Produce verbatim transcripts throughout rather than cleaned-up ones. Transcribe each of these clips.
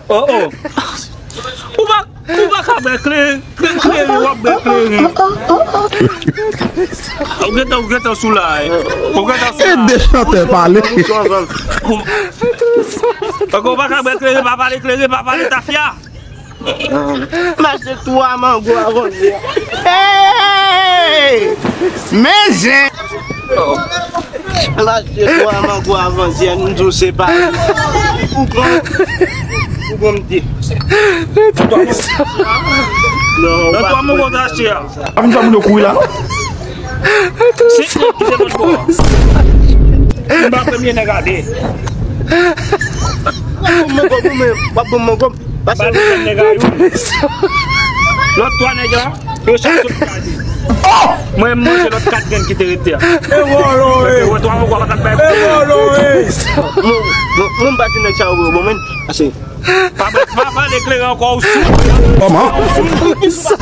Oh, oh. Ou pa, ou pa ka bwè kleren, kleren, kleren, w ap bwè kleren. Ou gentan, ou gentan sou la, eh. Ou gentan sou la. Ede chantè pale. Ou, ou pa ka bwè kleren, pa vale kleren, pa vale tafya. M achte twa mango avan yè. Hey! Men zen! M achte twa mango avan yè, m di w se pa ou pran, ou pran m de. Non, twa mango w te achte a. Pa vin fè moun yo kouri la, non? Senk nèg ki te lòt bò a. M pa premye nèg a de. W ap ban m mango, w ap ban m mango. Pase. Ba nou fè nèg a youn. Lòt twa nèg la, yo chak sot gade. Mwen, m manje lòt kat grenn ki te rete a. E vòlò, e. Yo twa mango a pa t ap bay. E vòlò, e. Non, non, non, m pa di nèg sa yo, bon, men, pase. Pa, pa, pa pale kleren ankò, ou sou. Kòman? Ou sou. Ou sou.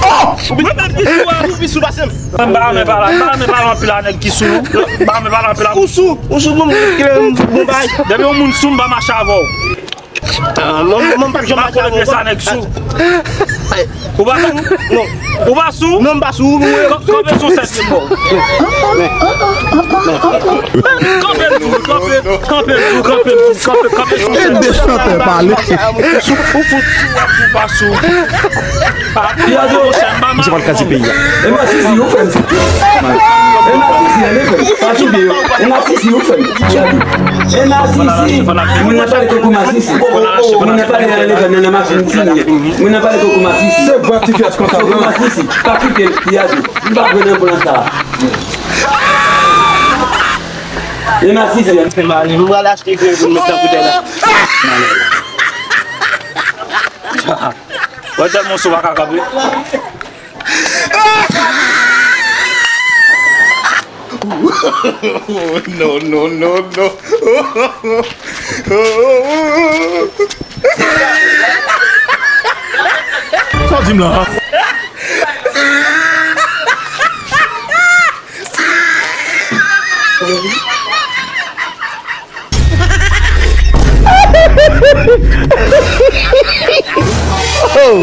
Mwen menm ki sou a. Ou pi sou pase m. Mwen pa renmen pale, mwen pa renmen pale anpil a nèg ki sou. Mwen pa renmen pale anpil a. Ou sou, ou sou, bon, kleren, bon bay. Depi yon moun sou, m pa mache avè w. Ah, mwen, mwen pa janm mache avè w. Sa nèg sou. Ou pa sou? Non. Ou pa sou? Non, m pa sou. Kanpe sou sèt. Kanpe m tou, kanpe, kanpe m tou, kanpe m tou, kanpe, kanpe sou sèt. Ede chantè pale. Ou fout sou, ou pa sou. Piyazo, misye pral kraze peyi a. E masisi, ou fè m. E masisi, ale fè m. Pa kite yo. E masisi, ou fè m. E masisi. Moun nan pale tankou masisi. Moun nan pale nan leve nan machin ti. Moun nan pale tankou masisi. Se vwa ti fyès konsa. Tankou masisi. Pa kite Piyazo. M pa pran nan plan sa. E masisi. M pral achte kleren pou m met nan boutèy la. Wè tèlman sou pa ka kanpe. No, no, no, no. Sa w di m la? Oh!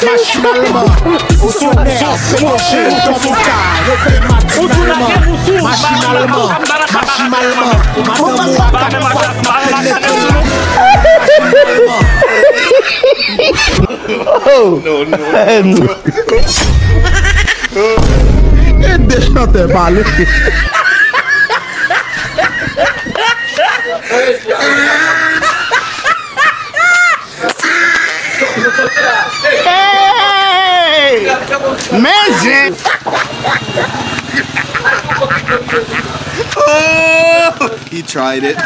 Machinalman, ou sou nèg, ou sou machinalman, machinalman, machinalman, madanm ou a kat fwa, machinalman. Oh! No, no. Ede chantè pale. Hey! Men zen! Oh! He tried it.